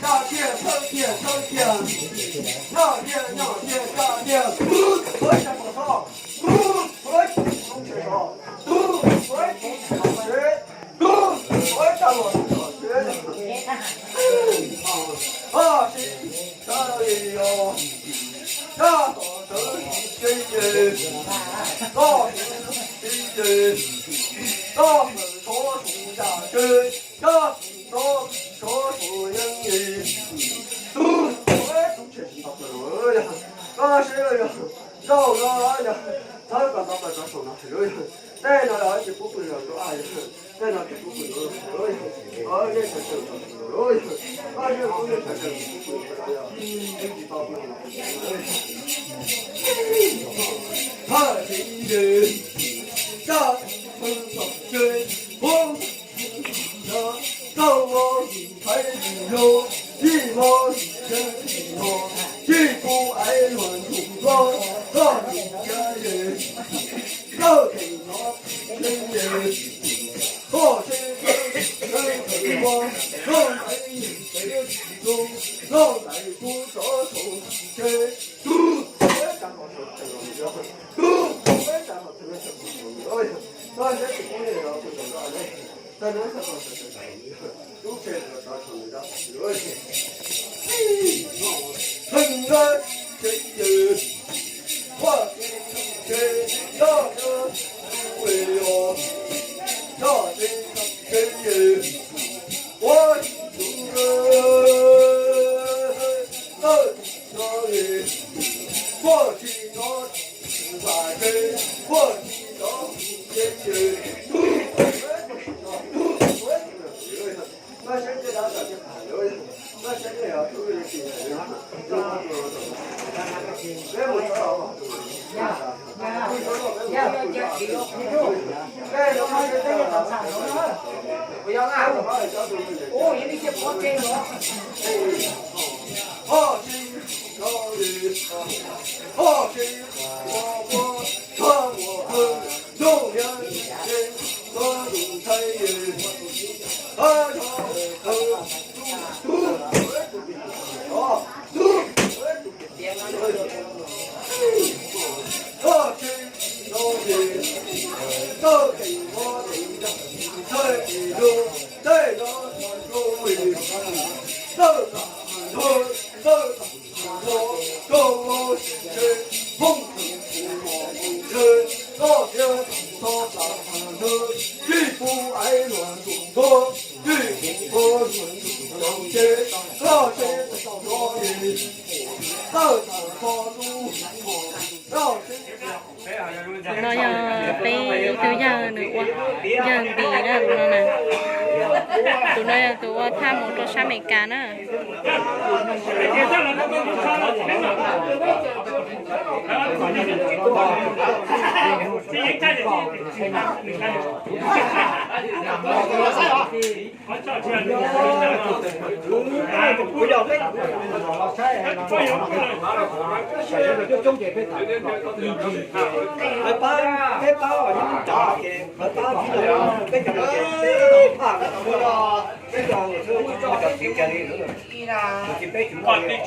Tsa tiag, thawj tiag, thawj tiag, noj tiag, noj tiag, tsa tiag, ua tsa kom txhob, ua tsa kom txhob, ua tsa kom txhob, ua tsa kom txhob, ua tsa kom txhob, ua tsa kom txhob, ua tsa kom txhob, Koj txawv tib ces, koj txawv tib ces, koj txawv txhob txhoov yam ces, koj txawv txhob txhoov yeeb yim. Tub, tub tshem tsis tau plaws los yog, koj seb yog, zaum no yog, txhawb kom tau plaws rau saum no tsev lawm yog, tej no yog tsis pub pw los rau yog, tej no tsis pub pw los rau yog, nej sawv daws tau pw los yog, koj yeej pub nej sawv daws tau pw los yog, tsis tau pw los Thaj tsev yws, caj pw tom tsev, huab no, rau los thaiv yus yog, yij los yus yog, yij kuv aiv luag yus los, koj yus yog yws, koj yus no, yws, koj seb, koj thaiv yus, koj thaiv yus, koj thaiv yus, koj thaiv yus, koj thaiv yus, Tus no yog peb ib tug yawg, nws ua yawg Npis na tus no na. Tus no yog tus ua thaj mus rau sab Amelikas na. Lawv pab, peb pab uas nyob cov ces lawv pab peb cov no ces peb pab, peb cov no ces peb cov txiv cas li lawm. Tus txiv peb tsis muaj li, peb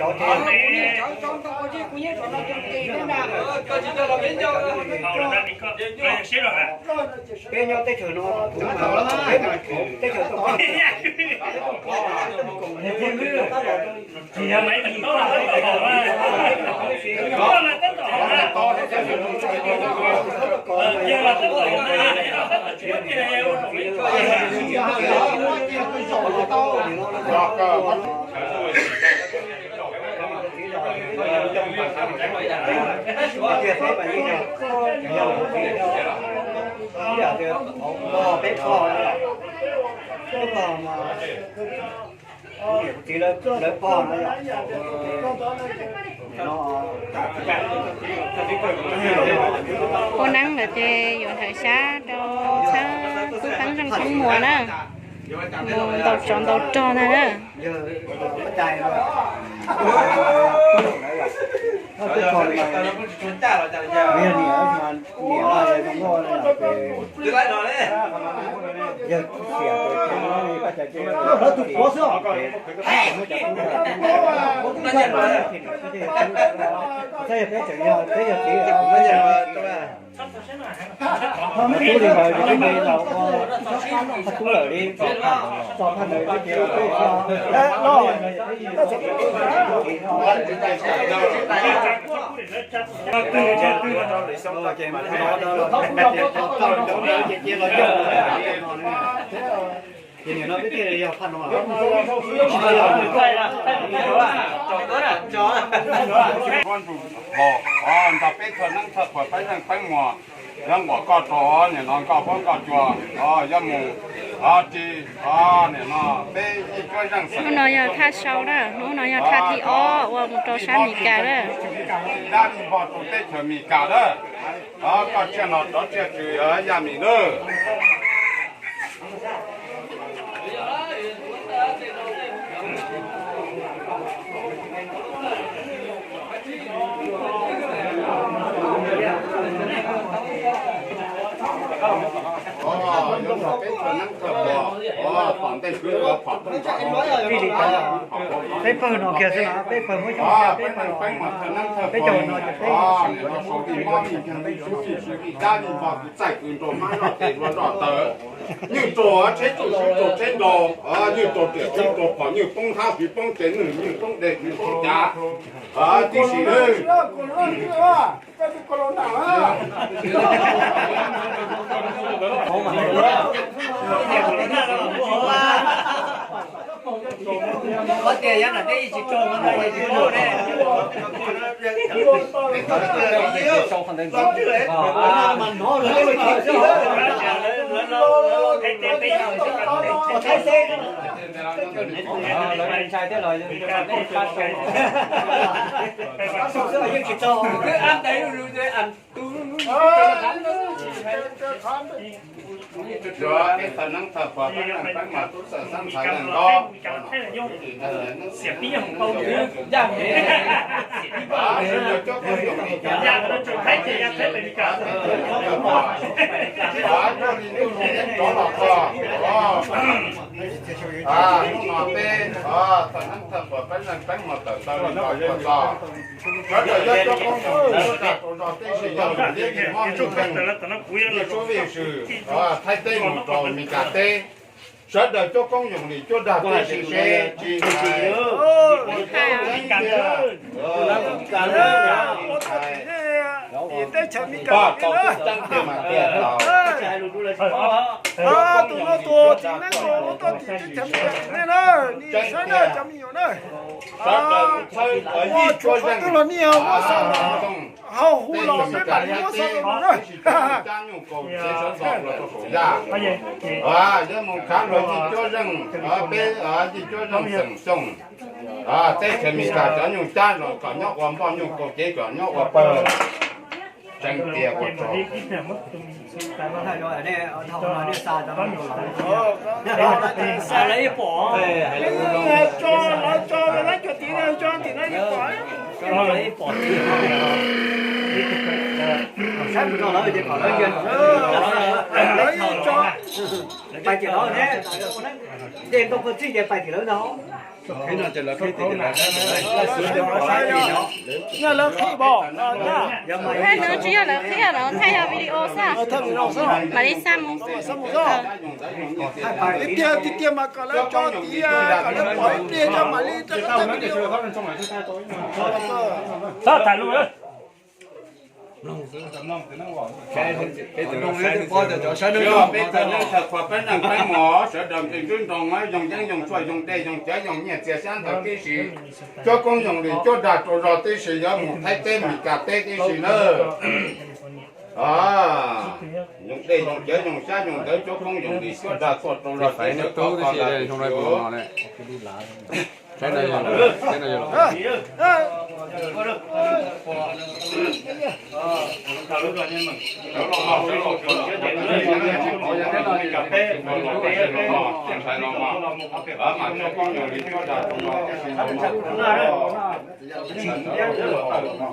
cov ces peb nyob teb chaws no, peb teb chaws tau Peb Ua neeb lawm ces yuav hlawv xyab rau txhawb tub Feeb Zeej Feeb Muas na, mus ntaus tsov ntaus rog ntag na. Ces nim no peb thiaj li yog phaj no. Nrog peb txhua neeb txhua puas peb zeej peb muas, yog nquam koj rau nim no nkauj huab nkauj cua, yog mus ris nim no peb ib cuab zeej xeem. Hnub no yog thaj sau na, hnub no yog thaj thib ob uas mus rau sab Mes Kas na. Dab li npog rau teb chaws Mes Kas na. Koj tsiaj no rov tsiaj tsw Yaj Mim na. Peb pawg no kiag xwb, peb pawg muab xyoo, peb caug no ces peb txais kwv nrau mab nroj tes hlua nroj taw, nyuj rau tsheb tsuj sib rau tsheb nrau, nyuj rau riam sib rau phom, nyuj poob hab sib poob ces nyuj poob dej nyuj poob cav tib si. Peb txhua neeb txhua puas peb zeej peb muas tub txawj xab ntxhais leej nkaub. Hnub no peb txhua neeb txhua puas peb zeej peb muas tawm taw li no puas txog. Sawv daws yuav cuab koob yoog lim cuab dag rau zog tib si, yog lim liab lim mob lim zeeg, vij sub vij swm, Thaib teb mus rau Mes Kas teb. Sawv daws cuab koob yoog lim cuab dag tib si seb tsis hais tau tub ceeb tiag mas tiag tau. Tus no tus txiv neeb tus tau tim teb chaws Mes Kas nej na, nej saib na cov me nyuam na. Sawv daws txhawb ua yij cuab zeej los nej muab xov los, hauv hu los peb mam li muab xov los na. Cab nyuj kaus tsev sawv txog los rau saum yaj, yuav mus khav luag yij cuab zeej, peb yij cuab zeej xeem Xyooj, teb chaws Mes Kas cov nyuj cab los kom nyob ua npoj nyuj kaus cev kom nyob ua pawg. Tseeb tiag ua tsaug. Pais tim lawv ne, dej ntoo koj txij ces pais tim lawv ntag. Yog lawv qhib pom, thaij no tsis yog lawv qhib no, thaij yog video xwb. Mam li xa mus. Tiag tiag tiag mas kom lawv tso tid, kom lawv pom ib pliag tso mam li thaij video. Peb txhua neeb txhua puas peb zeej peb muas, sawv daws nqis nruab nroog, yoog yeeb yoog tshuaj yoog dej yoog cawv yoog nyiaj txiag xyab ntawv tib si, cuab koob yoog lim cuab dag rau zog tib si, yuav mus Thaib teb Mes Kas teb tib si nawb. Yoos dej yoos cawv yoos xyab yoos ntawv cuab koob yoos ntim cuab dag txhua rau zog teb sawv khov kho dag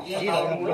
tsis xyuv.